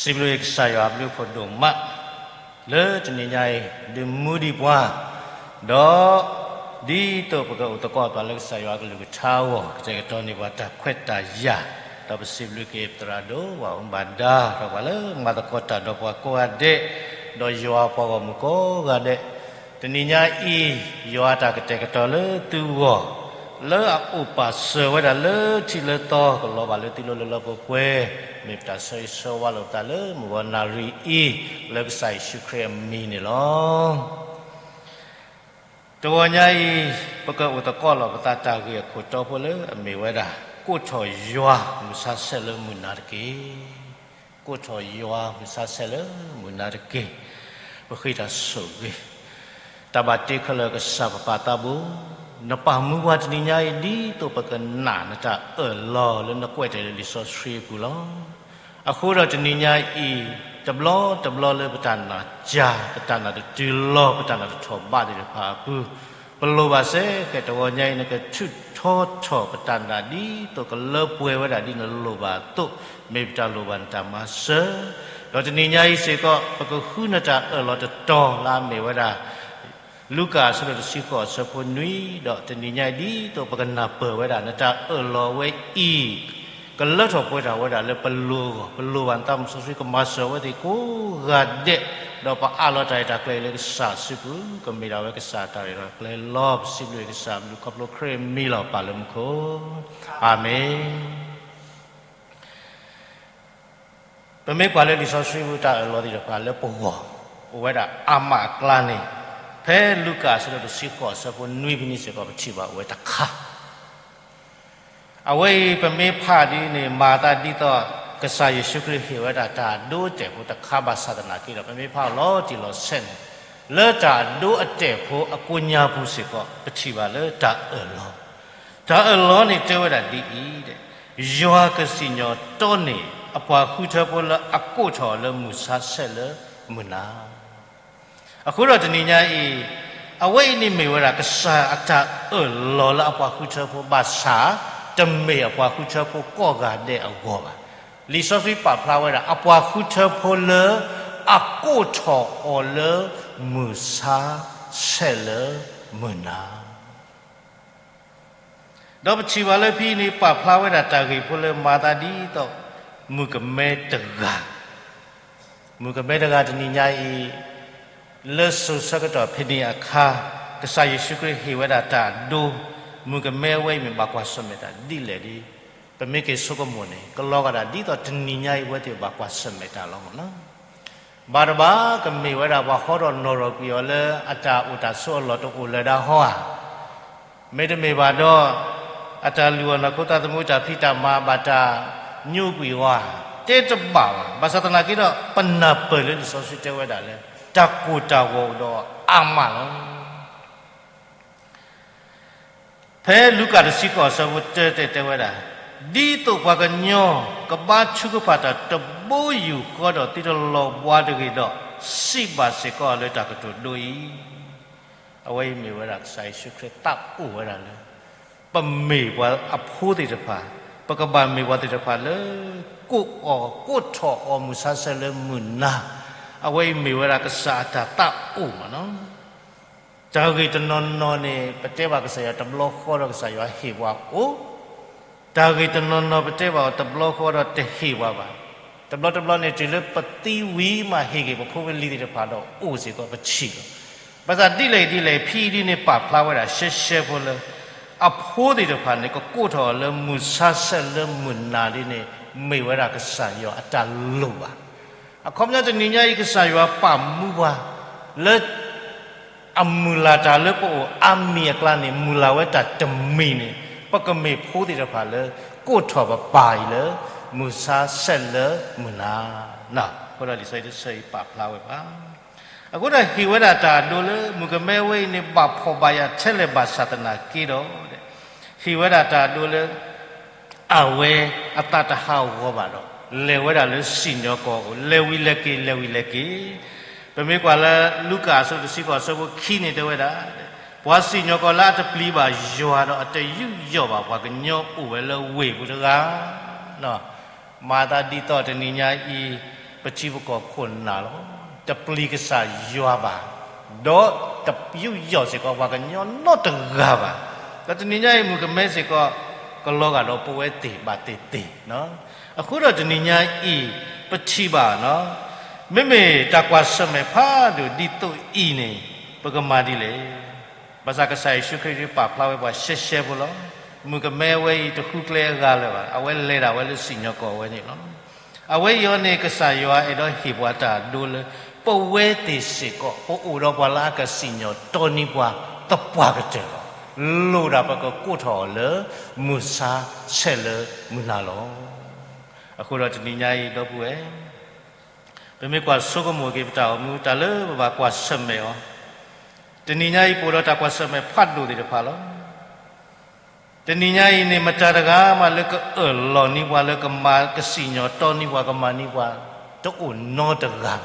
စံးဘျုးကစၢ်ယွၤအဘျုးအဖှိၣ်ဒိၣ်မး လၢတနံၤညါအံၤ ဒုးမူဒံးပှၤ, ဒီး ဒ်သိးပကအိၣ်သကိးပှၤလၢကစၢ်ယွၤအကလုၢ်ကထါအဂီၢ် ကတဲာ်ကတီၤန့ၢ်ပှၤတၢ်ခွဲးတၢ်ယာ်, ဒီးပစံးဘျုးက့ၤပသရၣ်ဒိၣ်ဝၣ်အူဘၣ်ဒါ ဒီးပှၤလၢမၤသကိးတၢ်ဒီးပှၤကိးဂၤဒဲး, ဒီးယွၤအပှၤဂီၢ်မုၢ်ကိးဂၤဒဲး, တနံၤညါအံၤ ယွၤအတၢ်ကတဲာ်ကတီၤလၢသုဂီၢ် လၢအအိၣ်ပာ်စၢၤဝဲဒၣ်လၢထံလၢသီ ကလီၤဘၣ်လၢသုလိၤလၢလၢပှဲၤပှဲၤ, မ့ၢ်ပတၢ်ဆၢဂ့ၤဆၢဝါလိာ်ပသးလၢမုၢ်ဂီၤနၣ်ရံၣ်အံၤ လၢကစၢ်ယ့ၣ်ၡူးခရံာ်အမံၤန့ၣ်လီၤ. တဂီၤညါအံၤ ပကအိၣ်သကိးလီၤပသးတၢ်ဂ့ၢ်အခိၣ်တီဖိလၢအမ့ၢ်ဝဲဒၣ် ကိးထီၣ်ယွၤမုၢ်ဆါဆဲးလၢမုၢ်နၤတက့ၢ်. ကိးထီၣ်ယွၤမုၢ်ဆါဆဲးလၢမုၢ်နၤတက့ၢ်. ပဃ့တၢ်ဆိၣ်ဂ့ၤ တၢ်ဘၣ်တ့ခဲလၢာ်ကစၢ်ပပၢ်သးဘိ, နပာ်မူပှၤတနံၤညါအံၤ ဒ်သိးပကနာ်နတၢ်အၢၣ်လီၤလၢနကွဲးတဲာ်လၢလံာ်စီဆှံအပူၤလီၤ. အဃိဒီးတနံၤညါအံၤ တဘျီတဘျီလၢပတၢ်နာ်စှၤ, ပတၢ်နာ်တတုၤလီၤ, ပတၢ်နာ်တထီၣ်ဘးသ့ၣ်တဖၣ်အပူၤ, ပလိၣ်ဘၣ်စ့ၢ်ကီးတဂီၤညါအံၤ နကထုးထီထီၣ်ပတၢ်နာ်ဒ်သိးကလၢပှဲၤဝဲဒၣ်ဒ်နလိၣ်ဘၣ်အသိး, မ့ၢ်ပတၢ်လိၣ်ဘၣ်နတၢ်မၤစၢၤ, ဒီးတနံၤညါအံၤစ့ၢ်ကီး ပကဃုနတၢ်အၢၣ်လီၤတတီၤလၢအမ့ၢ်ဝဲဒၣ် လူၤကၣ်အဆၢဒိၣ်တဆံဃိးအဆၢဖိနွံ, ဒီးတနံၤညါအံၤဒ်သိးပကနၢ်ပၢၢ်ဝဲဒၣ် နတၢ်အၢၣ်လီၤဝဲအံၤ ကလၢထီၣ်ပှဲၤထီၣ်ဝဲဒၣ်လၢပလိၤအဂီၢ်, ပလိၣ်ဘၣ်နသးစီဆှံကမၤစၢၤဝဲသ့ၣ်ကိးဂၤဒဲး, ဒီးပအးလီၤတၢ်ရဲၣ်တၢ်ကျဲၤလၢကစၢ်အစုပူၤ, ကမ့ၢ်ဒၣ်ဝဲကစၢ်အတၢ်ရဲၣ်တၢ်ကျဲၤလီၤ. ပစံးဘျုးကစၢ်ဘျုးခီဖျိခရံာ်အမံၤလီၤ. ပၢ်လၢမူခိၣ်, အၤမ့ၣ်. ပမ့ၢ်ကွၢ်လၢလံာ်စီဆှံပူၤ တၢ်အၢၣ်လီၤသ့ၣ်တဖၣ်လၢပဂီၢ် အိၣ်ဝဲဒၣ်အါမးအကျါန့ၣ်, ဖဲလူၤကၣ်အဆၢဒိၣ်တဆံဃိးအဆၢဖိနွံဖဲန့ၣ်စ့ၢ်ကီး ပထံၣ်ဘၣ်အိၣ်ဝဲတခါ အဝဲအံၤပမ့ၢ်ဖးဒ်န့ၣ် မၤသးဒ်သိး ကစၢ်ယ့ၣ်ၡူးခရံာ်ဟ့ၣ်ဝဲဒၣ်တၢ်အဒိအတဲာ်ဖိတခါဘၣ်ဆၣ်သနာ်က့ဒီး ပမ့ၢ်ဖးအီၤလီၤတံၢ်လီၤဆဲးန့ၣ်, လၢတၢ်အဒိအတဲာ်ဖိအကိးညါပူၤစ့ၢ်ကီး ပထံၣ်ဘၣ်လၢတၢ်အၢၣ်လီၤ, တၢ်အၢၣ်လီၤန့ၣ်တဲဝဲဒၣ်ဒ်အံၤ, ယွၤကစံၣ်ညီၣ်တီန့ၢ်အပှၤဃုထၢဖိလၢအကိးထီၣ်အီၤလၢမုၢ်ဆါဆဲးလၢမုၢ်နၤ အဃိဒီးတနံၤညါအံၤ, အဝဲအံၤန့ၣ်မ့ၢ်ဝဲဒၣ်ကစၢ်အတၢ်အၢၣ်လီၤလၢအပှၤဃုထၢဖိဘၣ်ဆၣ်, တမ့ၢ်အပှၤဃုထၢဖိကိးဂၤဒဲးအဂီၢ်ဘၣ်. လံာ်စီဆှံပာ်ဖျါဝဲဒၣ် အပှၤဃုထၢဖိလၢအကိးထီၣ်အီၤလၢမုၢ်ဆါဆဲးလၢမုၢ်နၤ ဒီးပထံၣ်ဘၣ်လၢဖဲအံၤန့ၣ် ပာ်ဖျါဝဲဒၣ်တၢ်ဂ့ၢ်ဖိလၢမၤသးဒ်သိး မုၣ်ကမဲတဂၤ, မုၣ်ကမဲတဂၤတနံၤညါအံၤ, လၢစိၤဆၢကတီၢ်ဖဲန့ၣ်အခါ, ကစၢ်ယ့ၣ်ၡူးခရံာ်ဟ့ၣ်ဝဲဒၣ်တၢ်အဒိ, မုၣ်ကမဲအဝဲအံၤမ့ၢ်ဘၣ်ကွၢ်ဆၢၣ်မဲာ်တၢ်ဒ်လဲၣ်ဒီး, ပမ့ၢ်က့ၤဆိကမိၣ်န့ၣ် ကလီၤဂာ်ဒၣ်ဒ်သိးတနံၤညါအံၤ အဝဲသ့ၣ်ဘၣ်ကွၢ်ဆၢၣ်မဲာ်တၢ်လီၤမ့ၢ်နီၤ. ဘၣ်တဘၣ် ကမ့ၢ်ဝဲဒၣ်ပှၤဟီထီၣ်နီၤထီၣ်ကွံာ်အီၤလၢအတၢ်အိၣ်တၢ်ဆိးအလီၢ်တအိၣ်လၢၤဒၣ်ဟီဧါ, မ့တမ့ၢ်ဘၣ်ဒီး အတၢ်လုၢ်အီၣ်နီၢ်ခိသးသမူတၢ်ဖံးတၢ်မၤဘၣ်တၢ်ညိကွံာ်အီၤဧါ, တဲတဘၣ်ဘၣ်. ဘၣ်ဆၣ်သနာ်က့ဒီး ပနၢ်ပၢၢ်လၢလံာ်စီဆှံတဲဝဲဒၣ်လၢ တၢ်ကိၢ်တၢ်ဂီၤအိၣ်ဒီးအါမးလီၤ. ဖဲလူၤကၣ်တဆံဃိးအဆၢဖိတၢတဲတဲဝဲဒၣ်, ဒ်သိးပှၤကညီကဘါထုကဖၣ်တၢ်တဘိယူၢ်ဃီဒီးသုတလီၤဘှါတဂ့ၤဒီး, စံးဘၣ်စ့ၢ်ကီးအီၤလၢတၢ်ကတိၤဒိအံၤ, အဝဲအံၤမ့ၢ်ဝဲဒၣ်ကစၢ်ယ့ၣ်ၡူးခရံာ်သးအိၣ်ဝဲဒၣ်လၢ ပမ့ၢ်ပှၤအဖိသ့ၣ်တဖၣ်, ပကဘၣ်မ့ၢ်ပှၤသ့ၣ်တဖၣ်လၢ ကိးအီၤ, ကိးထီၣ်အီၤမုၢ်ဆါဆဲးလၢမုၢ်နၤ, အဝဲအံၤမ့ၢ်ဝဲဒၣ်ကစၢ်အတၢ်သးအိၣ်မ့ၢ်နီၤ. တၢ်ဂ့ၢ်တနီၤနီၤန့ၣ် ပတဲဘၣ်ကစၢ်ယွၤတဘျီဃီဒီးကစၢ်ယွၤဟ့ၣ်ပှၤအိၣ်, တၢ်ဂ့ၢ်တနီၤနီၤပတဲဘၣ်အီၤတဘျီဃီဒီးတဟ့ၣ်ပှၤဘၣ်. တဘျီတဘျီန့ၣ် တုၤလၢပသံဝံၤမးဟ့ၣ်က့ၤပဖိပလံၤသ့ၣ်တဖၣ်ဒီးအိၣ်စ့ၢ်ကီးပထံၣ်လီၤ. ဘၣ်ဆၣ်ဒ်လဲၣ်ဒ်လဲၣ် ဖဲအံၤဒ်န့ၣ်ပာ်ဖျါဝဲဒၣ်ရှဲရှဲဖိလၢ အဖိသ့ၣ်တဖၣ်န့ၣ် ကကိးထီၣ်အီၤလၢမုၢ်ဆါဆဲးလၢမုၢ်နၤဒ်န့ၣ် မ့ၢ်ဝဲဒၣ်ကစၢ်ယွၤအတၢ်လိၣ်ဘၣ်. အခီပညီတနံၤညါအံၤ ကစၢ်ယွၤပာ်မူပှၤ လၢ အမုၢ်လၢ်တၢ်လၢပအိၣ်အါမံၤအကျါန့ၣ် မုၢ်လၢ်ဝဲတၢ်တမံၤန့ၣ် ပကမ့ၢ်ဖိသ့ၣ်တဖၣ်လၢ ကိးထီၣ်ပပၢ်အံၤလၢ မုၢ်ဆါဆဲးလၢမုၢ်နၤ, အဃိဒီးလံာ်စီဆှံတဆၢအံၤပာ်ဖျါဝဲဘၣ်. အဃိဒီးဟ့ၣ်ဝဲဒၣ်တၢ်အဒိလၢ မုၣ်ကမဲဝဲအံၤန့ၣ် ဘၣ်ဖှီၣ်ဘၣ်ယာ်ထဲလဲၣ်ဘၣ်ဆၣ်သနာ်က့ဒီး ဟ့ၣ်ဝဲဒၣ်တၢ်အဒိလၢ အဝဲအသးတဟးဂီၤဘၣ်ဒီး လဲၤဝဲဒၣ်လၢစံၣ်ညီၣ်ကွီၢ်အအိၣ် လဲၤဝံၤလဲၤက့ၤ လဲၤဝံၤလဲၤက့ၤ, ပမ့ၢ်ကွၢ်လၢလူၤကၣ်အဆၢဒိၣ်တဆံဃိးအဆၢဖိခံန့ၣ်တဲဝဲဒၣ်, ပှၤစံၣ်ညီၣ်ကွီၢ်လၢအတပျံၤဘၣ်ယွၤဒီးအတယူးယီၣ်ဘၣ်ပှၤကညီအိၣ်ဝဲလၢဝ့ၢ်ပူၤတဂၤ, မၤသးဒ်သိးတနံၤညါအံၤ ပထံပကီၢ်ခိၣ်နၢ်လီၤ. တပျံၤကစၢ်ယွၤဘၣ်, ဒီးတယူးယီၣ်စ့ၢ်ကီးပှၤကညီနီတဂၤဘၣ်. ဒီးတနံၤညါအံၤ မုၣ်ကမဲစ့ၢ်ကီး ကလီၤဂာ်ဒီးပဝဲသ့ၣ်ဘၣ်သ့ၣ်သ့ၣ်. အဃိဒီးတနံၤညါအံၤ ပထံၣ်ဘၣ်, မ့မ့ၢ်တၢ်ကွၢ်ဆၢၣ်မဲာ်ဖးဒိၣ်ဒ်သိးအံၤန့ၣ် ပကမၤဒ်လဲၣ်. ဘၣ်ဆၣ်ကစၢ်ယ့ၣ်ၡူးခရံာ်ပာ်ဖျါဝဲပှၤရှဲရှဲဖိလီၤ. မုၣ်ကမဲဝဲအံၤတဃုကျဲအဂၤလၢၤဘၣ်, အဝဲလဲၤဒၣ်ဝဲလၢစံၣ်ညီၣ်ကွီၢ်ဝဲန့ၣ်လီၤ. အဝဲအံၤအီၤန့ၣ် ကစၢ်ယွၤအဲၣ်ဒိးဟ့ၣ်ပှၤတၢ်ဒိလၢ ပဝဲသ့ၣ်စ့ၢ်ကီး ပအိၣ်ဒီးပှၤလၢအကစံၣ်ညီၣ်တီန့ၢ်ပှၤသပှၢ်ကတၢၢ်လီၤ. လိၣ်ဒၣ်ပကကိးထီၣ်အီၤလၢ မုၢ်ဆါဆဲးလၢမုၢ်နၤလီၤ. အဃိဒီးတနံၤညါအံၤ ဒီပုၢ်ဝဲၢ် ပမ့ၢ်ကွၢ်ဆိကမိၣ်က့ၤပတၢ်အိၣ်မူ တၢ်လၢပဘၣ်ကွၢ်ဆၢၣ်မဲာ်အီၤ, တနံၤညါအံၤ ပအိၣ်ဒီးတၢ်ကွၢ်ဆၢၣ်မဲာ်ဖးဒိၣ်သ့ၣ်တဖၣ်လီၤ. တနံၤညါအံၤန့ၣ် မတၤတဂၤမးလၢကအၢၣ်လီၤန့ၢ်ပှၤ လၢကမၤကစံၣ်ညီၣ်တီန့ၢ်ပှၤ ကမၤန့ၢ်ပှၤ တအိၣ်နီတဂၤဘၣ်.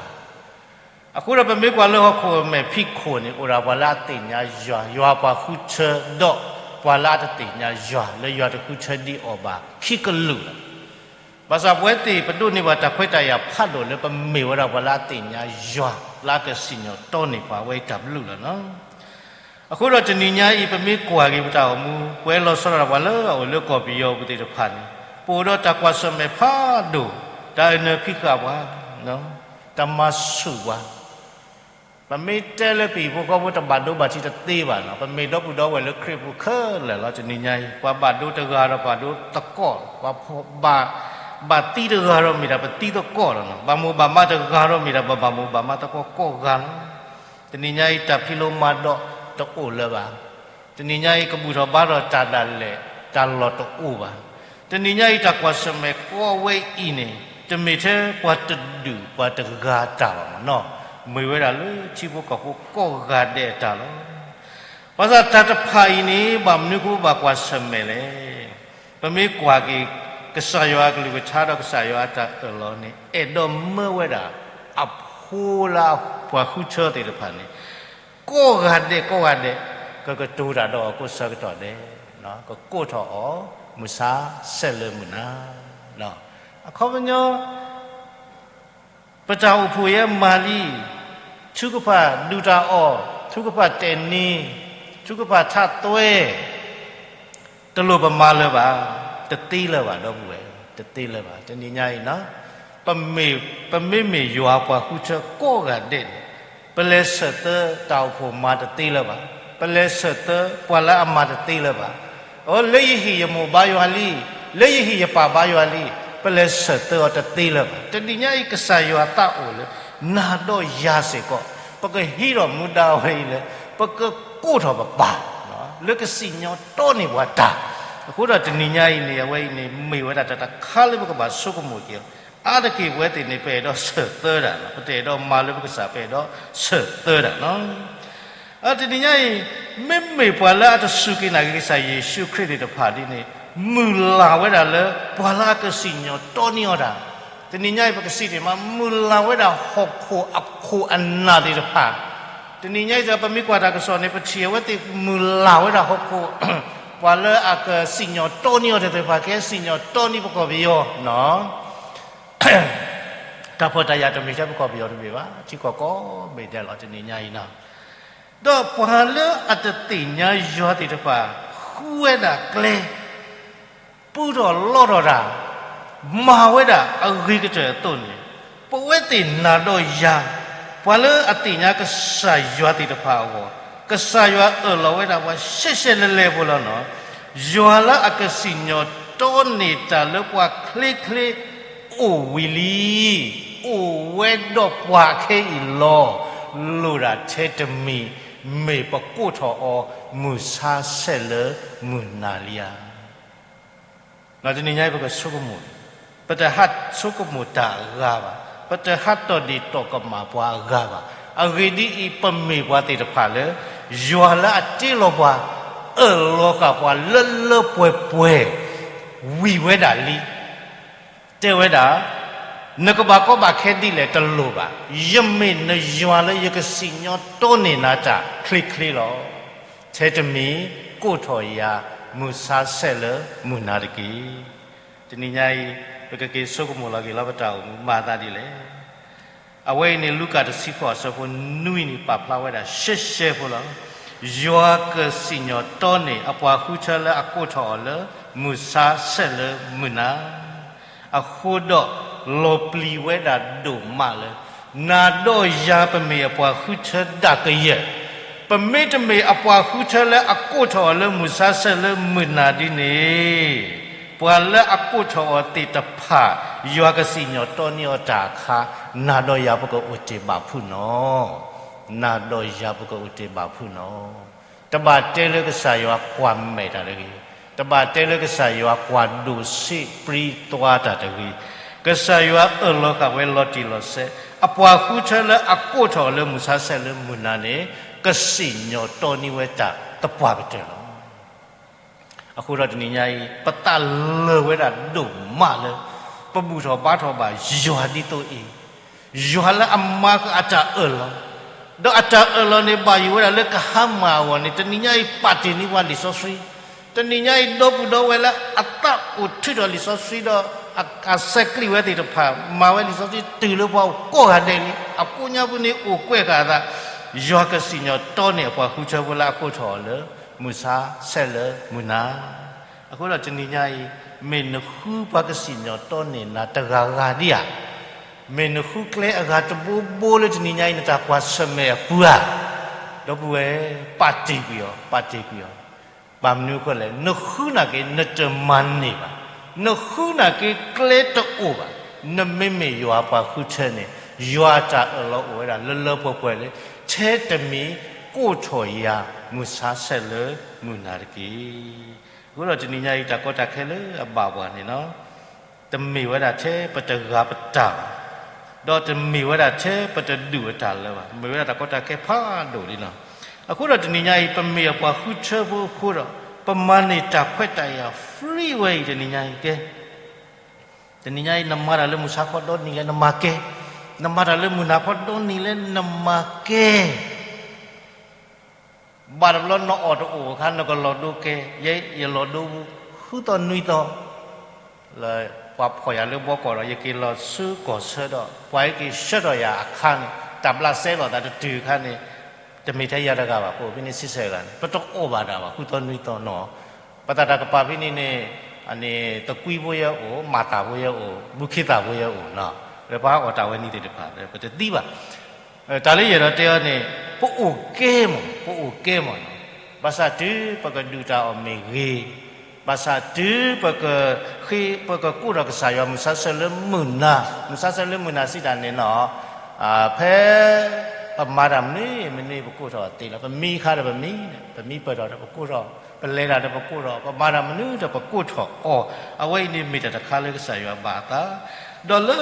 အဃိဒီးပမ့ၢ်ကွၢ်လၢဟီၣ်ခိၣ်မဲာ်ဖံးခိၣ်န့ၣ် အိၣ်ဒၣ်ပှၤလၢအသ့ၣ်ညါယွၤ, ယွၤပှၤဃုထၢ, ဒီးပှၤလၢအတသ့ၣ်ညါယွၤ လၢယွၤတဃုထၢဒံးအီၤဘၣ် ခံကလုာ်လီၤ. ဘၣ်ဆၣ်ပဝဲသ့ၣ် ပဒိးန့ၢ်ဘၣ်တၢ်ခွဲးတၢ်ယာ်ဖးဒိၣ်လၢပမ့ၢ်ဝဲဒၣ်ပှၤလၢအသ့ၣ်ညါယွၤ လၢအကစံၣ်ညီၣ်တီန့ၢ်ပှၤ ဝဲအံၤတၢ်ဘျုးလီၤနီၤ. အဃိဒီးတနံၤညါအံၤ ပမ့ၢ်ကွၢ်က့ၤပတၢ်အိၣ်မူ ပှဲၤလီၤဆီဒၣ်တၢ် ပှၤလၢအအိၣ်လၢကီၢ်ပယီၤပူၤသ့ၣ်တဖၣ်န့ၣ် ပအိၣ်ဒီးတၢ်ကွၢ်ဆၢၣ်မဲာ်ဖးဒိၣ်, တၢ်အနၢၤဖံးဃာ်ပှၤ, တၢ်မၤဆူၣ်ပှၤ ပမ့ၢ်တဲလၢပဟံၣ်ဖိဃီဖိတဘၣ်ဒိဘၣ်ထံးတသ့ဘၣ်နီၤ, ပမ့ၢ်ဒီပုၢ်ဒီဝဲၢ်လၢခရံာ်ပူၤခဲလၢာ်လီၤ. တနံၤညါအံၤ ပှၤဘၣ်ဒိတဂၤဒီးဘၣ်ဒိသကိး, ပှၤဘၣ်, ဘၣ်သံတဂၤဒီးမ့ၢ်ဒၣ်ပသံသကိးလီၤ. ဘၣ်မိၢ်ဘၣ်မးတဂၤဒီးမ့ၢ်ဒၣ်ပဘၣ်မိၢ်ဘၣ်မးသကိးကိးဂၤလီၤ. တနံၤညါအံၤ တၢ်ဖံးလိမၤဒိးတအိၣ်လၢၤဘၣ်. တနံၤညါအံၤ ကဘူၣ်ထီၣ်ဘါထီၣ်တၢ်ဒၣ်လဲာ် တၢ်လီၢ်တအိၣ်ဘၣ်. တနံၤညါအံၤ တၢ်ကွၢ်ဆၢၣ်မဲာ်ကိးဝဲအံၤန့ၣ် တမ့ၢ်ထဲပှၤတဒူၣ်ပှၤတဂၤအတၢ်ဘၣ်မနီၤ, မ့ၢ်ဝဲဒၣ်လၢထံဖိကီၢ်ဖိကိးဂၤဒဲးအတၢ်လီၤ. ဘၣ်ဆၣ်တၢ်တဖၣ်အံၤန့ၣ် ဘၣ်မနုၤအဃိဘၣ်ကွၢ်ဆၢၣ်မဲာ်လဲၣ်. ပမ့ၢ်ကွၢ်က့ၤ ကစၢ်ယွၤအကလုၢ်ကထါဒီးကစၢ်ယွၤအတၢ်အၢၣ်လီၤန့ၣ် အဲၣ်ဒိးမၢဝဲဒၣ် အဖိလၢပှၤဃုထၢသ့ၣ်တဖၣ်န့ၣ် ကိးဂၤဒဲးကိးဂၤဒဲး ကကတိၤတၢ်ဒီးအီၤကိးဆၢကတီၢ်ဒဲး, ကကိးထီၣ်အီၤ မုၢ်ဆါဆဲးလၢမုၢ်နၤ. အခီပညီ ပတၢ်အိၣ်ဖှိၣ်ယဲမၤလံ, ထုကဖၣ်ဒုၣ်တၢ်အီၣ်, ထုကဖၣ်တဲာ်နံၤ, ထုကဖၣ်ထးသွဲ တလိၣ်ပမၤလၢၤဘၣ်, တသ့လၢၤဘၣ် ဒီပုၢ်ဝဲၢ်, တသ့လၢၤဘၣ်. တနံၤညါအံၤ ပမ့မ့ၢ်ယွၤပှၤဃုထၢကိးဂၤဒဲးန့ၣ် ပလဲၤဆၢၣ်သၢတၢ်အိၣ်ဖှိၣ်မၤတသ့လၢၤဘၣ်, ပလဲၤဆၢၣ်သၢပှၤလၢအမၤတသ့လၢၤဘၣ်. အိ လၢယဟံၣ်ယမိၢ်ဘါယွၤလံ, လၢယဟံၣ်ယပၢ်ဘါယွၤလံ, ပလဲၤဆၢၣ်သၢအီၤတသ့လၢၤဘၣ်. တနံၤညါအံၤ ကစၢ်ယွၤသးအိၣ်လၢ နၤဒီးယၤစ့ၢ်ကီး ပကဟံးထီၣ်မူဒါဝဲအံၤလၢ ပကကိးထီၣ်ပပၢ် လၢကစံၣ်ညီၣ်တီန့ၢ်ပှၤတၢ်. အဃိဒီးတနံၤညါအံၤန့ၣ် အဝဲအံၤန့ၣ် မ့ၢ်ဝဲဒၣ်တၢ်တခါလၢပကဘၣ်ဆိကမိၣ်က့ၤအီၤ, အါတက့ၢ်ပဝဲသ့ၣ်န့ၣ် ပအဲၣ်ဒိးဆၢၣ်သၢတၢ်လီၤ. ပတအဲၣ်ဒိးမၤလၢပကစၢ် ပအဲၣ်ဒိးဆၢၣ်သၢတၢ်လီၤ. တနံၤညါအံၤ မ့မ့ၢ်ပှၤလၢအတစူၢ်က့ၤနာ်က့ၤကစၢ်ယ့ၣ်ၡူးခရံာ်သ့ၣ်တဖၣ်ဒ်န့ၣ် မုၢ်လၢ်ဝဲဒၣ်လၢ ပှၤလၢအကစံၣ်ညီၣ်တီန့ၢ်အီၤတၢ်. တနံၤညါအံၤ ပကစံးန့ၣ်မး မုၢ်လၢ်ဝဲဒၣ်ဟီၣ်ခိၣ်အခိၣ်အနၢ်သ့ၣ်တဖၣ်. တနံၤညါအံၤ ပမ့ၢ်ကွၢ်တၢ်ကစီၣ်န့ၣ် ပထံၣ်အဝဲသ့ၣ်မုၢ်လၢ်ဝဲဒၣ်ဟီၣ်ခိၣ် ပှၤလၢအကစံၣ်ညီၣ်တီန့ၢ်အီၤသ့ၣ်တဖၣ် ကဟဲစံၣ်ညီၣ်တီန့ၢ်ပကီၢ်ပယီၤနီၤ. တၢ်ဖှီၣ်တၢ်ယာ်တမ့ၢ်ထဲပကီၢ်ပယီၤတမ့ၢ်ဘၣ်, ထံကီၢ်ကိးဘ့ၣ်ဒဲးလီၤ တနံၤညါအံၤနီၤ. ဒီးပှၤလၢအတသ့ၣ်ညါယွၤသ့ၣ်တဖၣ် ဃုဝဲဒၣ်ကျဲ ပူထီၣ်လီထီၣ်တၢ်, မၤဝဲဒၣ်အဂ့ၤကတၢၢ်အသိးန့ၣ်, ပဝဲသ့ၣ်နၤဒီးယၤ ပှၤလၢအသ့ၣ်ညါကစၢ်ယွၤသ့ၣ်တဖၣ်အဂီၢ်, ကစၢ်ယွၤအၢၣ်လီၤဝဲဒၣ်ပှၤရှဲရှဲလဲလဲဖိလီၤနီၤ. ယွၤလၢအကစံၣ်ညီၣ်တီန့ၢ်တၢ်လၢပှၤချ့ချ့ အိၣ်ဝံၤလံ, အိၣ်ဝဲဒီးပှၤခဲအံၤလီၤ. လိၣ်ဒၣ်ထဲတမံၤ မ့ၢ်ပကိးထီၣ်အီၤ မုၢ်ဆါဆဲးလၢမုၢ်နၤလံဧါ. တနံၤညါအံၤ ပကဆိကမိၣ်, ပတဟးဆိကမိၣ်တၢ်အဂၤဘၣ်, ပတဟးတီၢ်ဒ့ၣ်တီၢ်ကမၣ်ပှၤအဂၤဘၣ်. အဂ့ၢ်ဒ်အံၤ, ပမ့ၢ်ပှၤသ့ၣ်တဖၣ်လၢ ယွၤလၢအတ့လီၤပှၤ, အၢၣ်လီၤဃာ်ပှၤလၢလၢပှဲၤပှဲၤ ဝံၤဝဲဒၣ်လံ. တဲဝဲဒၣ်, နကဘၣ်ကီဘၣ်ခဲဒ်လဲၣ်တလိၣ်ဘၣ်. ယမ့ၢ်နယွၤလၢယကစံၣ်ညီၣ်တီန့ၢ်နၤတၢ်ချ့ချ့လီၤ. ထဲတမံၤ ကိးထီၣ်ယၤ မုၢ်ဆါဆဲးလၢမုၢ်နၤတက့ၢ်. တနံၤညါအံၤ ပကက့ၤဆိကမိၣ်လီၤက့ၤလီၤ ပတၢ်အိၣ်မူမၤသးဒ်လဲၣ်. အဝဲအံၤန့ၣ် လူၤကၣ်တဆံဃိးအဆၢဖိနွံန့ၣ် ပာ်ဖျါဝဲဒၣ်ရှဲရှဲဖိလီၤ. ယွၤကစံၣ်ညီၣ်တီန့ၢ် အပှၤဃုထၢလၢအကိးထီၣ်အီၤလၢမုၢ်ဆါဆဲးလၢမုၢ်နၤ အဃိဒီး လီၤပျံၤဝဲဒၣ်ဒိၣ်မးလၢ နၤဒီးယၤပမ့ၢ်အပှၤဃုထၢဒၣ်ကယဲၢ်, ပမ့တမ့ၢ်အပှၤဃုထၢလၢအကိးထီၣ်အီၤလၢမုၢ်ဆါဆဲးလၢမုၢ်နၤဒ်န့ၣ် ပှၤလၢအကိးထီၣ်အီၤသ့ၣ်တဖၣ် ယွၤကစံၣ်ညီၣ်တီန့ၢ်အီၤတၢ်အခါ နၤဒီးယၤပကအိၣ်တ့ၢ်ဘၣ်ဖုၣ်နီၤ, နၤဒီးယၤပကအိၣ်တ့ၢ်ဘၣ်ဖုၣ်နီၤ. တဘၣ်တဲလၢကစၢ်ယွၤကွၢ်မဲာ်တၢ်တဂ့ၤ, တဘၣ်တဲလၢကစၢ်ယွၤကွၢ်ဒိၣ်ဆံးပြံသွါတၢ်တဂ့ၤ, ကစၢ်ယွၤအၢၣ်လီၤဃာ်ဝဲလီၤတံၢ်လီၤဆဲး, အပှၤဃုထၢလၢအကိးထီၣ်အီၤလၢမုၢ်ဆါဆဲးလၢမုၢ်နၤန့ၣ် ကစံၣ်ညီၣ်တီန့ၢ်ဝဲတၢ်သပှၢ်ကတၢၢ်လီၤ. အဃိဒီးတနံၤညါအံၤ ပသးလၢာ်ဝဲဒၣ်ဒိၣ်မးလၢ ပဘူၣ်ထီၣ်ဘါထီၣ်ဘၣ်ယွၤဒ်သိးအံၤ, ယွၤလၢအမၤဃာ်အတၢ်အၢၣ်လီၤ, ဒီးအတၢ်အၢၣ်လီၤန့ၣ် ဘၣ်ယိၣ်ဝဲဒၣ်လၢကဟါမၢ်အဂီၢ်န့ၣ် တနံၤညါအံၤပာ်တ့ၢ်န့ၢ်ပှၤလံာ်စီဆှံ, တနံၤညါအံၤ ဒီပုၢ်ဒီဝဲၢ်လၢအသးအိၣ်ထုးထီၣ်လံာ်စီဆှံဒီး အစဲးကျံးဝဲသ့ၣ်တဖၣ် မၤဝဲလံာ်စီဆှံတုၤလၢပှၤအိၣ်ကိးဂၤဒဲးလံ, အကိးညါပူၤန့ၣ်အိၣ်ကွဲးဃာ်အသး, ယွၤကစံၣ်ညီၣ်တီန့ၢ်အပှၤဃုထၢဖိလၢအကိးထီၣ်အီၤလၢ မုၢ်ဆါဆဲးလၢမုၢ်နၤ. အဃိဒီးတနံၤညါအံၤ မ့ၢ်နဃုပှၤကစံၣ်ညီၣ်တီန့ၢ်နၤတဂၤဂၤဒံးဧါ, မ့ၢ်နဃုကျဲအဂၤတဘိဘိလၢတနံၤညါအံၤ နတၢ်ကွၢ်ဆၢၣ်မဲာ်အပူၤဧါ, ဒီပုၢ်ဝဲၢ် ပာ်တ့ၢ်ကွံာ်အီၤ, ပာ်တ့ၢ်ကွံာ်အီၤ. ဘၣ်မနုၤအဃိလဲၣ်, နဃုနာ်က့ နတမၤန့ၢ်ဘၣ်, နဃုနာ်က့ကျဲတအိၣ်ဘၣ်, နမ့မ့ၢ်ယွၤပှၤဃုထၢန့ၣ် ယွၤတၢ်အၢၣ်လီၤအိၣ်ဝဲဒၣ်လၢလၢပှဲၤပှဲၤလၢ ထဲတမံၤကိးထီၣ်ယၤ မုၢ်ဆါဆဲးလၢမုၢ်နၤတက့ၢ်. အဃိဒီးတနံၤညါအံၤ တၢ်ကီတၢ်ခဲလၢအဘၣ်ပှၤန့ၣ်လီၤ. တမ့ၢ်ဝဲဒၣ်ထဲပတဂၤပတၢ်ဘၣ်, ဒီးတမ့ၢ်ဝဲဒၣ်ထဲပတဒူၣ်အတၢ်လၢၤဘၣ်, မ့ၢ်ဝဲဒၣ်တၢ်ကီတၢ်ခဲဖးဒိၣ်လံလီၤ. အဃိဒီးတနံၤညါအံၤ ပမ့ၢ်အပှၤဃုထၢဖိအဃိဒီး ပမၤန့ၢ်တၢ်ခွဲးတၢ်ယာ် free ဝဲအံၤတနံၤညါအံၤကဲ, တနံၤညါအံၤ နမၤတၢ်လၢမုၢ်ဆါခီဒီနံၤလၢနမၤကဲ, နမၤတၢ်လၢမုၢ်နၤခီဒီနံၤလၢနမၤကဲ ဘၣ်တဘျီနအီၣ်တအိၣ်အခါ နကလီၤဒိကဲ, ယဲယလီၤဒိပူၤ ဃုသီနွံသီ, လၢပှၤဖီၣ်ယၤလၢဘီကီၢ်ဒီး ယက့ၤလီၤဆူကီၢ်ဆၢဒီး ပှၤဟဲက့ၤဆှၢထီၣ်ယၤအခါန့ၣ် တၢ်ဘျးစဲလီၤသးတတုၤအခါန့ၣ် တမ့ၢ်ထဲယၤတဂၤဘၣ်, ပအိၣ်ဖဲန့ၣ်ဆံဆဲၣ်ဂၤန့ၣ် ပတအီၣ်ဘၣ်တၢ်ဘၣ် ဃုသီနွံသီနီၤ. ပသးတၢ်ကပၤဖဲန့ၣ်န့ၣ် အန့ၣ် သကွံဖိယဲအိၣ်, မၤသးဖိယဲအိၣ်, ဘူခ့သၣ်ဖိယဲအိၣ်နီၤ, လၢပှၤအီၣ်တၢ်ဝဲန့ၣ်သ့ၣ်တဖၣ် ပတသံဘၣ်. တၢ်လၢယအဲၣ်ဒိးတဲအီၤန့ၣ် ပအိၣ်ကဲမး, ပအိၣ်ကဲမးနီၤ. ဘၣ်ဆၣ်တုၤပကဒုးတၢ်အီၣ်မ့ၢ်ဂ့ၤ, ဘၣ်ဆၣ်တုၤပကဃ့ ပကကိးထီၣ်ကစၢ်ယွၤ မုၢ်ဆါဆဲးလၢမုၢ်နၤ, မုၢ်ဆါဆဲးလၢမုၢ်နၤစံးတၢ်န့ၣ်နီၤ, ဖဲ ပမၤတၢ်မနုၤမနုၤ ပကိးထီၣ်သ့လီၤ. ပမံခါဒီးပမံ, ပမံပၢၢ်ထီၣ်ဒီးပကိးထီၣ်, ပလဲၤတၢ်ဒီးပကိးထီၣ်, ပမၤတၢ်မနုၤဒီးပကိးထီၣ်အီၤ, အဝဲအံၤန့ၣ်မ့ၢ်တၢ်တခါလၢကစၢ်ယွၤဘၣ်အသး, ဒီးလၢ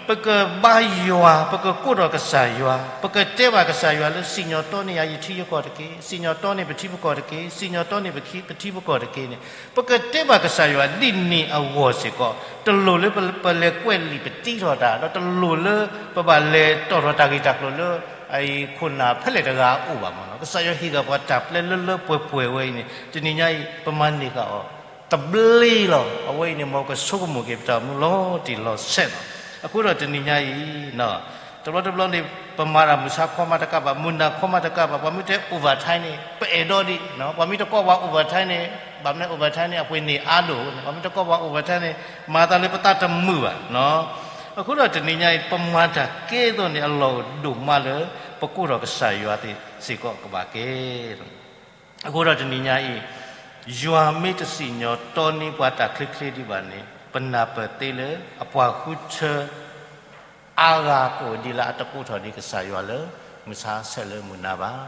ပကဘါယွၤ, ပကကိးထီၣ်ကစၢ်ယွၤ, ပကတဲဘၣ်ကစၢ်ယွၤလၢ စံၣ်ညီၣ်တီန့ၢ်ယၤ ယထံယကီၢ်တက့ၢ်, စံၣ်ညီၣ်တီန့ၢ်ပထံပကီၢ်တက့ၢ်, စံၣ်ညီၣ်တီန့ၢ်ပထံပကီၢ်တက့ၢ်န့ၣ် ပကတဲဘၣ်ကစၢ်ယွၤဒ်န့ၣ်အဂီၢ်စ့ၢ်ကီး, တလိၣ်လၢပလဲၤကွဲးလံာ်ပတံထီၣ်တၢ်, ဒီးတလိၣ်လၢပဘၣ်လဲၤတီၣ်ထီၣ်တၢ်ဂ့ၢ်တၢ်ကျိၤလၢ အခိၣ်နၢ်ဖဲလဲၣ်တဂၤအအိၣ်ဘၣ်မးနီၤ. ကစၢ်ယွၤဟ့ၣ်ဂၢၢ်ပှၤတၢ်ပျဲလၢလၢပှဲၤပှဲၤဝဲအံၤန့ၣ် တနံၤညါအံၤ ပမၤန့ၢ်ဃာ်အီၤ သဘျ့လီၤ. အဝဲအံၤန့ၣ် မ်ကဆိကမိၣ်က့ၤပတၢ်အိၣ်မူလီၤတံၢ်လီၤဆဲးလီၤ. အဃိဒီးတနံၤညါအံၤ တဘျီတဘျီန့ၣ် ပမၤတၢ်မုၢ်ဆါခီမးတကးဘၣ်, မုၢ်နၤခီမးတကးဘၣ်, ပှၤမ့ၢ်တဲ overtime န့ၣ် ပအဲၣ်ဒိးဒံး, ပှၤမ့ၢ်တကိးပှၤ overtime န့ၣ် ဘၣ်မနုၤ overtime န့ၣ် အပှ့ၤန့ၢ်အါဒိၣ်န့ၣ်, ပှၤမ့ၢ်တကိးပှၤ overtime န့ၣ် မၤသးလၢပသးတမုာ်ဘၣ်. အဃိဒီးတနံၤညါအံၤ ပမၤတၢ်ကဲသိးန့ၣ် အလီၢ်အိၣ်ဒိၣ်မးလၢ ပကိးထီၣ်ကစၢ်ယွၤသ့ၣ်စ့ၢ်ကီးကဘၣ်ကဲ အဃိဒီးတနံၤညါအံၤ ယွၤမ့ၢ်တစံၣ်ညီၣ်တီန့ၢ်ပှၤတၢ်ချ့ချ့ဒံးဘၣ်န့ၣ် ပနၢ်ပၢၢ်သ့လၢအပှၤဃုထၢ အါဂၤကအိၣ်ဒံးလၢအတကိးထီၣ်ဒံးကစၢ်ယွၤလၢ မုၢ်ဆါဆဲးလၢမုၢ်နၤဘၣ်.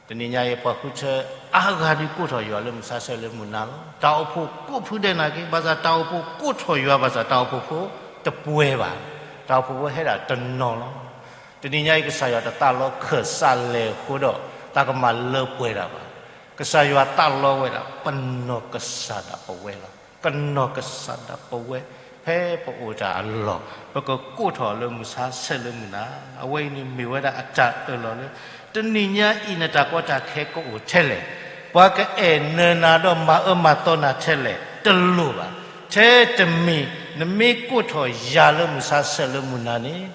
တနံၤညါအံၤ ပှၤဃုထၢအါဂၤဒုးကိးထီၣ်ယွၤလၢမုၢ်ဆါဆဲးလၢမုၢ်နၤလီၤ. တၢ်အိၣ်ဖှိၣ်ကိးဖုဒဲးနာ်က့ ဘၣ်ဆၣ်တၢ်အိၣ်ဖှိၣ်ကိးထီၣ်ယွၤ ဘၣ်ဆၣ်တၢ်အိၣ်ဖှိၣ်ဖိတပှဲၤဘၣ်. တၢ်အိၣ်ဖှိၣ်ဖိဟဲဒၣ်တနီၤလီၤ. တနံၤညါအံၤ ကစၢ်ယွၤတသးလီခၢၣ်စးလဲၢ်အဃိဒီး တၢ်ကမၤလၢပှဲၤတၢ်ဘၣ်. ကစၢ်ယွၤသးလီဝဲဒၣ် ပနီၢ်ကစၢ်ဒၣ်ပဝဲလီၤ. ပနီၢ်ကစၢ်ဒၣ်ပဝဲ ဖဲပအိၣ်တၢ်အလီၢ် ပကကိးထီၣ်လၢမုၢ်ဆါဆဲးလၢမုၢ်နၤ, အဝဲအံၤန့ၣ်မ့ၢ်ဝဲဒၣ်အတၢ်အၢၣ်လီၤလၢ တနံၤညါအံၤ နတၢ်ကီတၢ်ခဲကအိၣ်ထဲလဲၣ်, ပှၤကအဲၣ်နၢၤနၤဒီးမၤအၢမၤသီနၤထဲလဲၣ် တလိၣ်ဘၣ်. ထဲတမံၤ နမ့ၢ်ကိးထီၣ်ယၤလၢမုၢ်ဆါဆဲးလၢမုၢ်နၤန့ၣ်,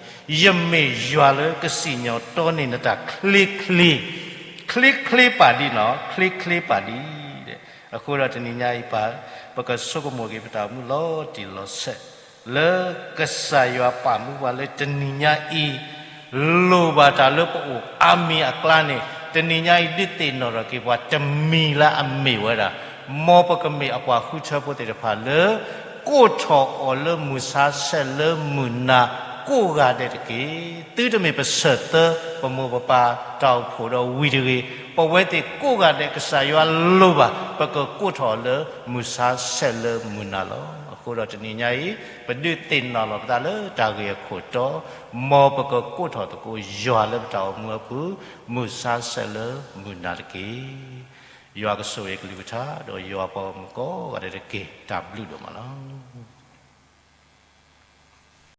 ယမ့ၢ်ယွၤလၢကစံၣ်ညီၣ်တီန့ၢ်နတၢ်ချ့ချ့, ချ့ချ့ပာ်ဒံးနီၤ, ချ့ချ့ပာ်ဒံး. အဃိဒီးတနံၤညါအံၤပၢ်, ပကဆိကမိၣ်က့ၤပတၢ်အိၣ်မူလီၤတံၢ်လီၤဆဲး လၢကစၢ်ယွၤပာ်မူပှၤလၢတနံၤညါအံၤ လိၣ်ဘၣ်တၢ်လၢပအိၣ်အါမံၤအကျါန့ၣ်, တနံၤညါအံၤဒုးသ့ၣ်နီၣ်ထီၣ်က့ၤပှၤတမံၤလၢအမ့ၢ်ဝဲဒၣ်, မ်ပကမ့ၢ်အပှၤဃုထၢဖိသ့ၣ်တဖၣ်လၢ ကိးထီၣ်အီၤလၢမုၢ်ဆါဆဲးလၢမုၢ်နၤကိးဂၤဒဲးတက့ၢ်. သုတမ့ၢ်ပစၢၤသၢ ပမိၢ်ပပၢ်တၢ်အိၣ်ဖှိၣ်ဒီးဝံၤတဂ့ၤ, ပဝဲသ့ၣ်ကိးဂၤဒဲးကစၢ်ယွၤလိၣ်ဘၣ် ပကကိးထီၣ်အီၤလၢမုၢ်ဆါဆဲးလၢမုၢ်နၤလီၤ. အဃိဒီးတနံၤညါအံၤ ပဒုးသ့ၣ်နီၣ်လီၤပသးလၢတၢ်ဂ့ၢ်အခိၣ်တီ, မ်ပကကိးထီၣ်သကိးယွၤလၢပတၢ်အိၣ်မူအပူၤ မုၢ်ဆါဆဲးလၢမုၢ်နၤတက့ၢ်. ယွၤကဆိၣ်ဂ့ၤကလုၢ်ကထါ ဒီးယွၤပှၤဂီၢ်မုၢ်ကိးဂၤဒဲးတက့ၢ်. တၢ်ဘျုးဒိၣ်မးလီၤ.